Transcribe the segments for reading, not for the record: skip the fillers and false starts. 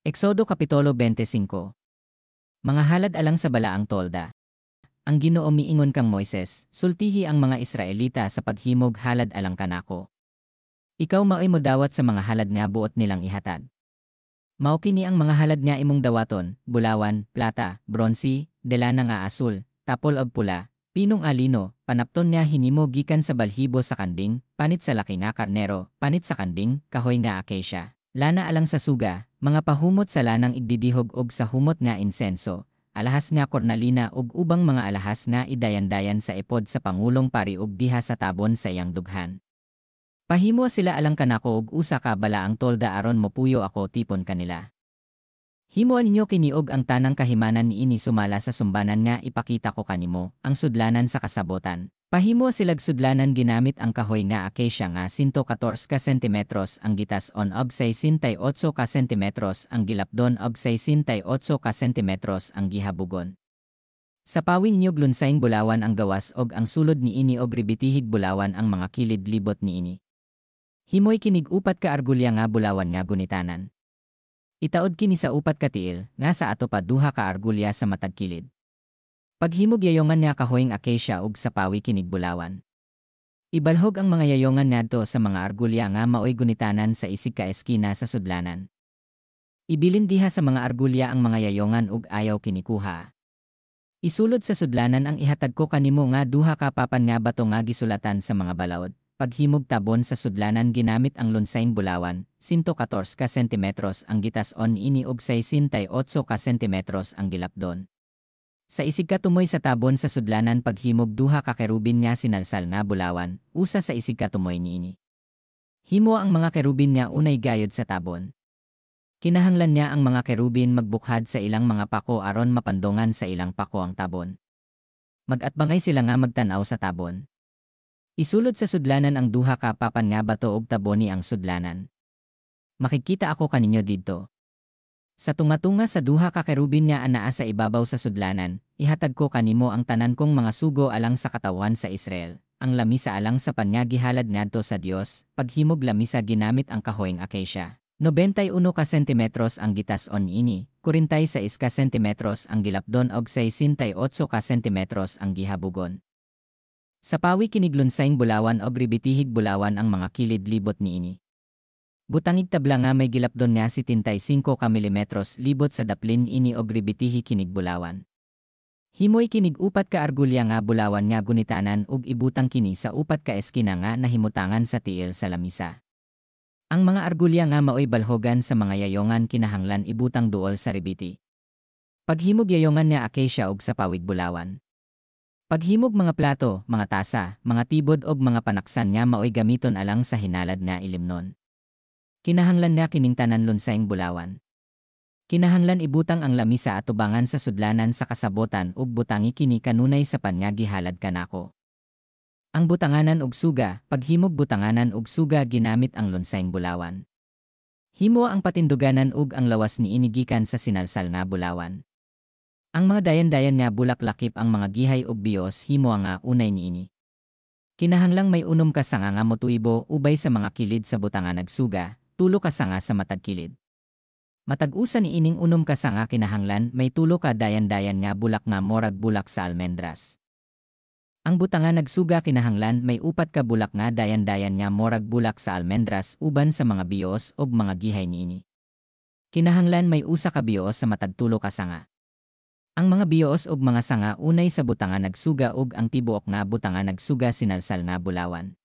Exodo Kapitulo 25. Mga halad alang sa balaang tolda. Ang Ginoo miingon kang Moises, "Sultihi ang mga Israelita sa paghimog halad alang kanako. Ikaw maoy modawat sa mga halad nga buot nilang ihatag. Mao kini ang mga halad nga imong dawaton: bulawan, plata, bronse, delana nga asul, tapol og pula, pinong alino, panapton nga hinimo gikan sa balhibo sa kanding, panit sa laki nga karnero, panit sa kanding, kahoy nga acacia, lana alang sa suga, mga pahumot sa lanang igdidihog og sa humot nga insenso, alahas nga kornalina ug ubang mga alahas nga idayandayan sa epod sa pangulong pari ug diha sa tabon sa iyang dughan. Pahimo sila alang kanako og usa ka balaang tolda aron mopuyo ako tipon kanila. Himoa ninyo kini og ang tanang kahimanan niini sumala sa sumbanan nga ipakita ko kanimo, ang sudlanan sa kasabotan. Pahimo silag sudlanan ginamit ang kahoy nga acacia nga 114 ka sentimetros ang gitas-on ug 68 ka sentimetros ang gilapdon ug 68 ka sentimetros ang gihabugon. Sapawi ninyo og lunsaing bulawan ang gawas og ang sulod niini og ribitihig bulawan ang mga kilid libot niini. Himoy kinig upat ka argulya nga bulawan nga gunitanan. Itaod kini sa upat ka tiil, nga sa ato pa duha ka argulya sa matag kilid. Paghimog yayongan nga kahoyng acacia ug sapawi kinig bulawan. Ibalhog ang mga yayongan ngadto sa mga argulya nga maoy gunitanan sa isig ka eskina sa sudlanan. Ibilin diha sa mga argulya ang mga yayongan ug ayaw kini kuhaa. Isulod sa sudlanan ang ihatag ko kanimo nga duha ka papan nga bato nga gisulatan sa mga balaod. Paghimog tabon sa sudlanan ginamit ang lunsaing bulawan, 114 ka sentimetros ang gitas-on ini ug 68 ka sentimetros ang gilapdon. Sa isig ka tumoy sa tabon sa sudlanan paghimog duha ka kerubin nga sinalsal nga bulawan, usa sa isig ka tumoy niini. Himo ang mga kerubin nga unay gayod sa tabon. Kinahanglan niya ang mga kerubin magbukhad sa ilang mga pako aron mapandongan sa ilang pako ang tabon. Magatbangay sila nga magtan-aw sa tabon. Isulod sa sudlanan ang duha ka papan nga bato ug taboni ang sudlanan. Makikita ako kaninyo didto. Sa tunga-tunga sa duha ka kerubin nga anaa sa ibabaw sa sudlanan, ihatag ko kanimo ang tanan kong mga sugo alang sa katawhan sa Israel. Ang lamisa alang sa pangagihalad ngadto sa Dios, paghimog lamisa ginamit ang kahoyng acacia. 91 ka sentimetros ang gitas-on ini, 46 ka sentimetros ang gilapdon og 68 ka sentimetros ang gihabugon. Sapawi kinig lunsaing bulawan og ribitihig bulawan ang mga kilid libot niini. Butangig tabla nga may gilapdon nga 75 ka milimetros libot sa daplin ini og ribitihi kinig bulawan. Himoy kinig upat ka argulya nga bulawan nga gunitanan ug ibutang kini sa upat ka eskina nga nahimutangan sa tiil sa lamisa. Ang mga argulya nga maoy balhogan sa mga yayongan kinahanglan ibutang duol sa ribiti. Paghimog yayongan nga acacia ug sapawig bulawan. Paghimog mga plato, mga tasa, mga tibod og mga panaksan nga maoy gamiton alang sa hinalad nga ilimnon. Kinahanglan nga kining tanan lunsaing bulawan. Kinahanglan ibutang ang lamisa atubangan sa sudlanan sa kasabotan ug butangi kini kanunay sa pangagihalad kanako. Ang butanganan og suga, paghimog butanganan og suga ginamit ang lunsaing bulawan. Himo ang patinduganan ug ang lawas niini gikan sa sinalsal nga bulawan. Ang mga dayan-dayan nga bulak lakip ang mga gihay ug bios himo nga unay niini. Kinahanglang may 6 ka sanga nga motuibo ubay sa mga kilid sa butangan ug suga, 3 ka sanga sa matag kilid. Matag usa niining 6 ka sanga kinahanglan may 3 ka dayan-dayan nga bulak nga morag bulak sa almendras. Ang butangan nagsuga kinahanglan may 4 ka bulak nga dayan-dayan nga morag bulak sa almendras uban sa mga bios ug mga gihay niini. Kinahanglan may 1 ka bios sa matag 3 ka sanga. Ang mga bios ug mga sanga unay sa butangan nagsuga ug ang tibuok nga butangan nagsuga sinalsal nga bulawan.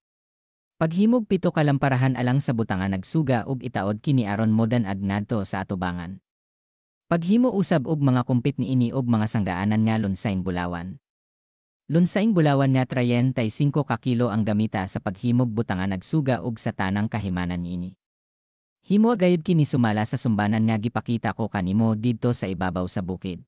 Paghimog 7 ka lamparahan alang sa butangan nagsuga ug itaod kini aron modan-ag ngadto sa atubangan. Paghimo usab og mga kumpit niini og mga sanggaanan nga lunsaing bulawan. Lunsaing bulawan nga 35 ka kilo ang gamita sa paghimog butangan nagsuga ug sa tanang kahimanan niini. Himo gayud kini sumala sa sumbanan nga gipakita ko kanimo didto sa ibabaw sa bukid.